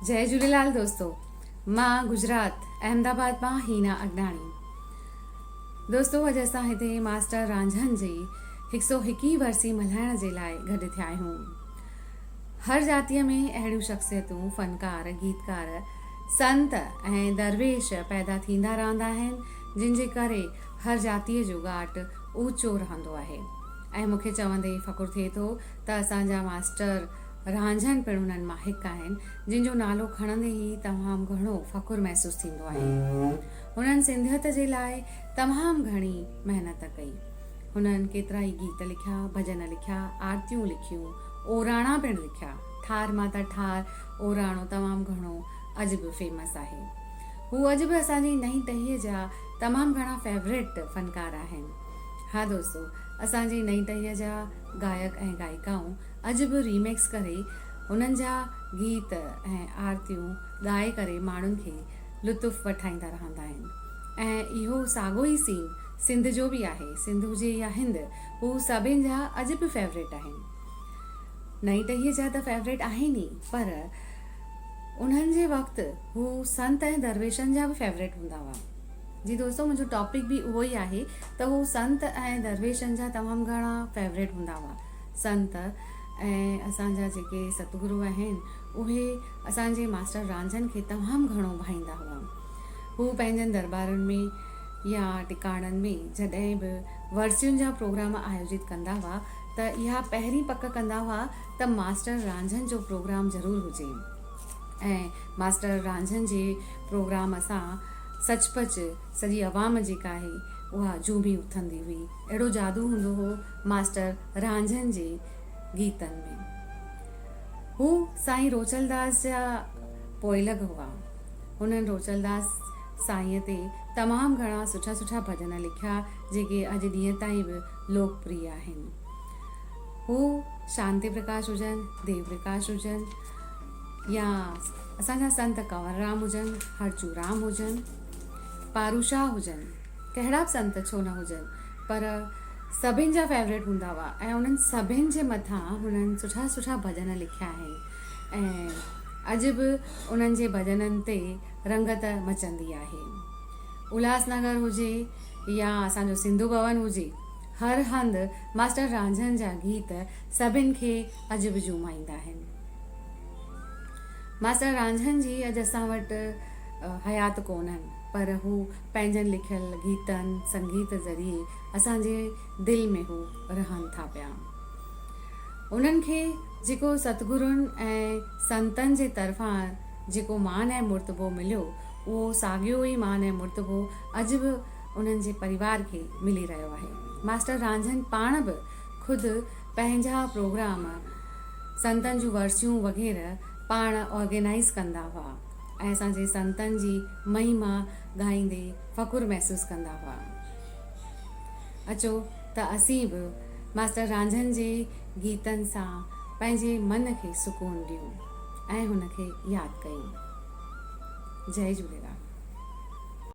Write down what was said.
جئي جهوليلال دوستو مان گجرات احمد آباد مان هينا اگناڻي دوستو اڄ اسان هتي ماسٽر رانجهن جي هڪ سو هڪ ئي ورسي ملهائڻ جي لاء گڏ ٿيا آهيون هر جاتيء ۾ اهڙيون شخصيتون فنڪار گيتڪار سنت ۽ درويش پيدا ٿيندا رهندا آهن جن جي ڪري هر جاتيء جو ڳاٽ اوچو رهندو آهي ۽ مون کي چوندي فخر ٿئي ٿو ته اسان جا ماسٽر رانجهن پڻ انهن مان هڪ آهن، جن جو نالو کڻندي ئي تمام گهڻو فخر محسوس ٿيندو آهي. هنن سنڌيت جي لاء تمام گهڻي محنت ڪئي. هنن ڪيترائي گيت لکيا، ڀڄن لکيا، آرتيون لکيون، اوراڻا پڻ لکيا. ٺار ماتا ٺار اوراڻو تمام گهڻو اڄ به فيمس آهي. هو اڄ به اسان جي نئين ٽهيء جا تمام گهڻا فيوريٽ فنڪار آهن. ها دوستو اسان جي نئين ٽهيء جا گائڪ ۽ گائڪائون اڄ به ريمڪس ڪري انهن جا گيت ۽ آرتيون ڳائي ڪري ماڻهن کي لطف وٺائيندا رهندا آهن ۽ اهو ساڳو ئي سين سنڌ جو به آهي سنڌ هجي يا هند هو سڀن جا اڄ به فيوريٽ آهن نئين ٽهيء جا ته فيوريٽ آهن ئي پر انهن جي وقت هو سنت ۽ درويشن جا به فيوريٽ هوندا هئا. جي دوستو منهنجو ٽاپڪ به اهو ئي آهي ته هو سنت ۽ درويشن جا تمام گهڻا فيوريٽ هوندا هئا سنت ۽ اسان جا جيڪي ستگرو آهن اهي اسان جي ماسٽر رانجهن کي تمام گهڻو ڀائيندا هئا هو پنهنجن دربارن ۾ يا ٽڪاڻن ۾ جڏهن به ورسين جا پروگرام آيوجت ڪندا هئا ته اها پهرين پڪ ڪندا هئا ته ماسٽر رانجهن جو پروگرام ضرور هجي ۽ ماسٽر رانجهن جي پروگرام سان سچ پچ سڄي عوام جيڪا آهي اها جهومي اٿندي هئي. اهڙو جادو هوندو هو ماسٽر رانجهن جي گيتن ۾. هو سائين روچلداس جا پوئلڳ هئا. هنن روچلداس سائينء تي تمام گهڻا سٺا سٺا ڀڄن لکيا جيڪي اڄ ڏينهن تائين به لوڪ پريه آهن. هو شانتي پرڪاش هجن، ديو پرڪاش هجن يا اسان جا سنت ڪنور رام هجن، هرچو رام هجن، پارو شاهه هجن، ڪهڙا به سنت ڇو نه هجن پر سڀن جا فيوريٽ هوندا هئا ۽ انهن سڀن جي مٿان هنن سٺا سٺا ڀڄن لکيا آهن ۽ اڄ به انهن جي ڀڄنن تي رنگت مچندي آهي. الهاس نگر هجي يا اسان جو سنڌو ڀون هجي هر هنڌ ماسٽر رانجهن جا گيت سڀن کي اڄ به جهومائيندا آهن. ماسٽر رانجهن جي اڄ اسان وٽ حيات ڪونهن پر هو پنهنجن لکيل گيتن سنگيت ذريعي اسان جي دل ۾ هو رهن ٿا پيا. انهن کي جيڪو ستگرن ۽ سنتن جي طرفان جيڪو مان ۽ مرتبو مليو اهو ساڳيو ئي مان ۽ مرتبو اڄ به انهن جي پريوار کي ملي رهيو آهي. ماسٽر رانجهن پاڻ به خود پنهنجا پروگرام، سنتن جون ورسيون وغيره پاڻ آرگنائيز ڪندا هئا ۽ اسان جي سنتن جي مهما ڳائيندي فخر محسوس ڪندا هئا. اچو ته اسين به ماسٽر رانجهن جي گيتن سان پنهنجي من کي سڪون ڏيون ۽ هن کي ياد ڪيون. جئي جهوليلال.